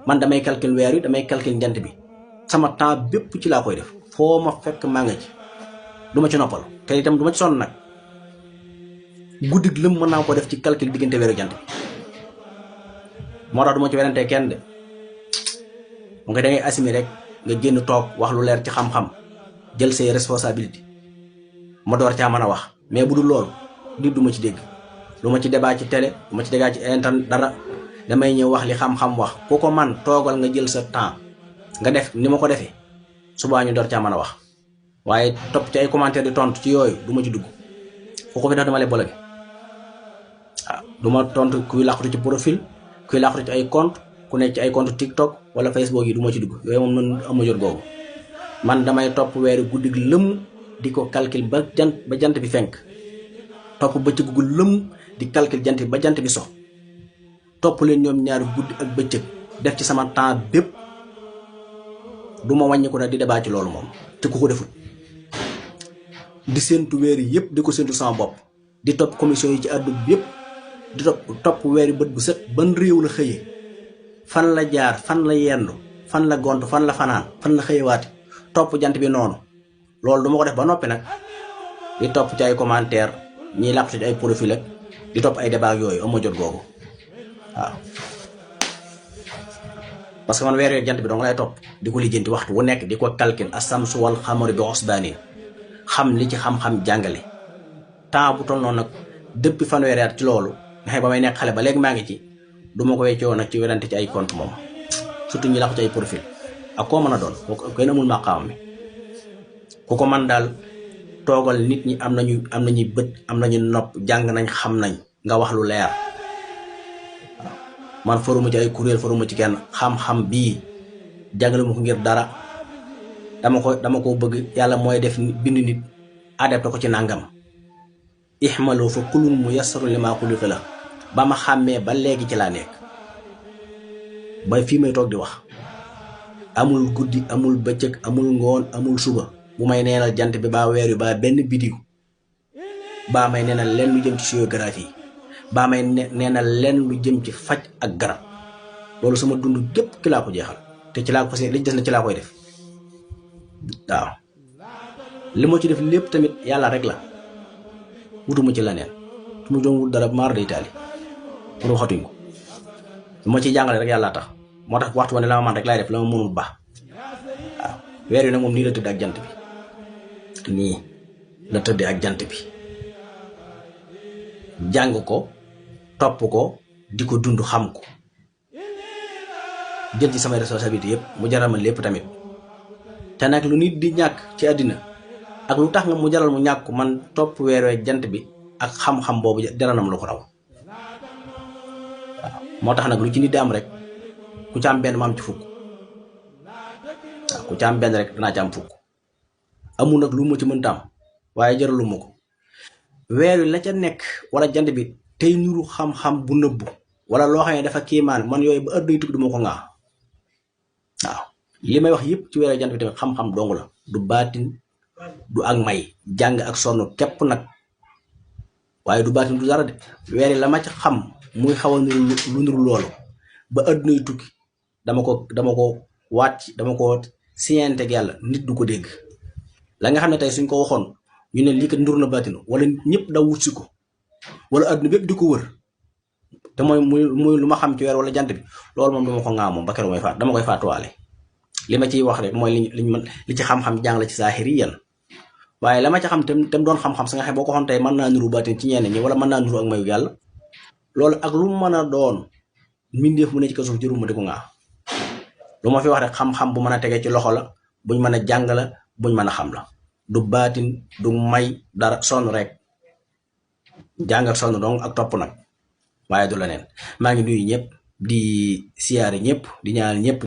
man damay calcul weer yi damay calcul jant bi sama temps bépp ci laa koy def foo ma fekk maa nga ci du ma ci noppal te itam du ma ci sonn nag guddig lëm mën naa ko def ci calcul diggante weeru jant bi moo tax du ma ci werante kenn de mu nga da ngay assumer rek nga génn toog wax lu leer ci xam-xam jël say responsabilité ma door caa mën a wax mais bu dul loolu nit du ma ci dégg lu ma ci débat ci télé du ma ci débat ci internet dara damay ñëw wax li xam-xam wax ku ko man toogal nga jël sa temps nga def ni ma ko defee subaa ñu door caa mën a wax waaye topp ci ay commentaire di tontu ci yooyu du ma ci dugg ku ko fi def dama lay bologe waaw du ma tontu kuy làqatu ci profil kuy làqatu ci ay compte ku nekk ci ay compte TikTok wala Facebook yi du ma ci dugg yooyu moom noonu am na jot googu man damay topp weeru guddig lëm di ko calcul ba jant bi fenk topp bëccëg gu lëm di calcul jant bi ba jant bi so topp leen ñoom ñaari guddi ak bëccëg def ci sama temps bépp du ma wàññi ko nag di débat ci loolu moom te ku ko deful di séentu weer yi yëpp di ko séentu sama bopp di topp commission yi ci àdduna bi yëpp di topp weer yi bët bu set ban réew la xëyee fan la jaar fan la yendu fan la gont fan la fanaan fan la xëyewaati topp jant bi noonu loolu du ma ko def ba noppi nag di topp ci ay commentaire ñiy làpp ci ay profil ak di topp ay débat yooyu am ma jot googu waaw parce que man weer yooyu jant bi dong lay topp di ko lijjanti waxtu wu nekk di ko calcul as-samsu wal qamaru bi husbaanin xam li ci xam-xam jàngale temps bu toll noonu nag depuis fanweeri at ci loolu nga xam ba may nekk xale ba léegi maa ngi ci du ma ko weccoo nag ci werante ci ay compte moom surtout ñi làpp ci ay profil ak koo mën a doon kenn amul maqaam mi ku ko man daal toogal nit ñi am nañu bët am nañu nopp jàng nañ xam nañ nga wax lu leer man faruma ci ay kuréel faruma ci kenn xam-xam bii jàngale ma ko ngir dara dama ko bëgg yàlla mooy def bind nit adapté ko ci nàngam ihmalu fa kullun muyassaru lima xuliqa la ba ma xàmmee ba léegi ci laa nekk ba fii may toog di wax amul guddi amul bëccëg amul ngoon amul suba bu may neenal jant bi baa weer yu baa benn bidiw baa may neenal lenn lu jëm ci géographie baa may neenal lenn lu jëm ci faj ak garab loolu sama dund gépp ki laa ko jeexal te ci laa ko fas li des na ci laa koy def waaw li ma ci def lépp tamit yàlla rek la wutuma ci leneen su ma doon wut dara maar day taali pour waxatuñ ko su ma ciy jàngale rek yàlla tax moo tax waxtu wane la ma man rek laay def la ma mënul baax waaw weer wi nag moom nii la tëdd ak jant bi nii la tëdd ak jant bi jàng ko topp ko di ko dund xam ko jël ci samay responsabilité yëpp mu jaral ma lépp tamit te nag lu nit di ñàkk ci àddina ak lu tax nga mu jaral mu ñàkk man topp weer wi jant bi ak xam-xam boobu jaral na ma lu ko raw waaw moo tax nag lu ci nit di am rek ku ci am benn ma am ci fukk waaw ku ci am benn rek danaa ci am fukk amul nag lu ma ci mënta am waaye jaralu ma ko weer wi la ca nekk wala jant bi tey nuru xam-xam bu nëbbu wala loo xam ne dafa kiimaan man yooyu ba ëdd tukki du ma ko ŋaa waaw li may wax yëpp ci weer jant bi tamit xam-xam dong la du baatin du ak may jàng ak sonn képp nag waaye du baatin du dara de weer yi la ma ci xam muy xaw a nuru lu nuru loolu ba àdduna yu tukki dama ko wàcc dama ko siyente ak yàlla nit du ko dégg la nga xam ne tey suñ ko waxoon ñu ne lii kat ndur na baatin wala ñëpp daw wut si ko wala àdduna bépp di ko wër te muy lu ma xam ci weer wala jant bi loolu moom dama ko ŋaa moom ba keroog may faat dama koy faatuwaale li ma ciy wax rek mooy li ci xam-xam jàng la ci saahiri yan waaye la ma ci xam tam doon xam-xam sa nga xam boo ko xoon tey mën naa nuru baatin ci ñenn ñi wala mën naa nuru ak mayu yàlla loolu ak lu mën a doon mbindeef mu ne ci kaw suuf jëruma di ko ŋaa lu ma fi wax rek xam-xam bu mën a tegee ci loxo la buñ mën a jàng la buñ mën a xam la du baatin du may dara sonn rek jàng ak sonn dong ak topp nag waaye du leneen maa ngi nuyu ñëpp di siyaare ñëpp di ñaanal ñëpp